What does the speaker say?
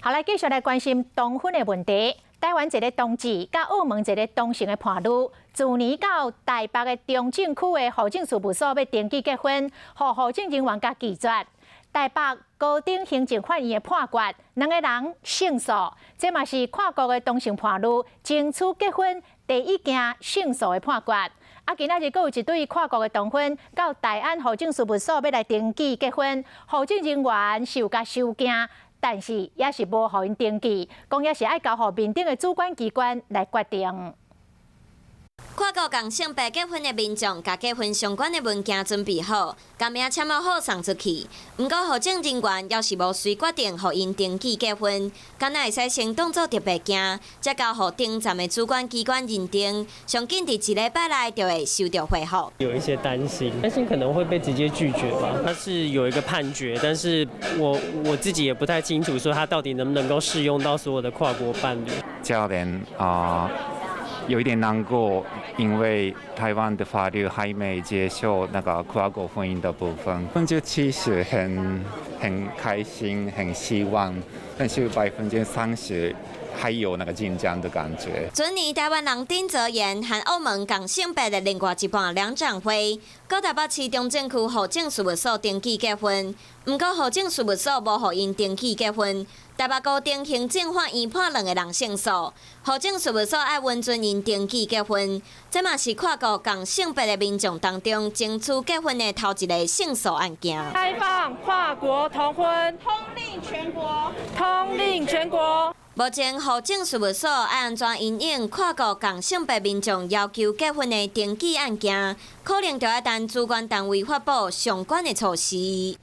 好，來繼續來關心同婚的問題。台灣一个同志佮澳門一个同性的伴侶，去年到台北的中正區的戶政事務所欲登記結婚，予戶政人員共拒絕。台北高等行政法院的判決，兩个人勝訴，這嘛是跨國的同性伴侶爭取結婚第一件勝訴的判決。啊，今仔日閣有一對跨國的同婚到大安戶政事務所欲來登記結婚，戶政人員是有共收驚。但是也是無予𪜶登記，講也是愛交予面頂的主管機關來決定。跨國仝性別結婚的民眾，共結婚相關的文件準備好，共名簽好送出去。毋過戶政人員猶是無隨決定予𪜶登記結婚，敢若會使先當做特別件，才交予頂層的主管機關認定。上緊佇一禮拜內就會收著回覆。有一些擔心，擔心可能會被直接拒絕吧。他是有一個判決，但是我自己也不太清楚，說他到底能不能夠適用到所有的跨國伴侶。家人啊，有一點難過，因為台灣的法律還沒接受那個跨國婚姻的部分。70%很開心，很希望，但是30%還有那個緊張的感覺。去年台灣人丁澤言和澳門仝性別的另外一半梁展輝，閣台北市中正區戶政事務所登記結婚，毋過戶政事務所無予𪜶登記結婚。台北高等行政法院判兩个人勝訴，戶政事務所愛允准𪜶登記結婚，這嘛是跨國仝性別的民眾當中爭取結婚的頭一个勝訴案件。開放跨國同婚，通令全國，通令全國。目前戶政事務所愛按怎因應跨國仝性別民眾要求結婚的登記案件，可能就愛等主管單位發布相關的措施。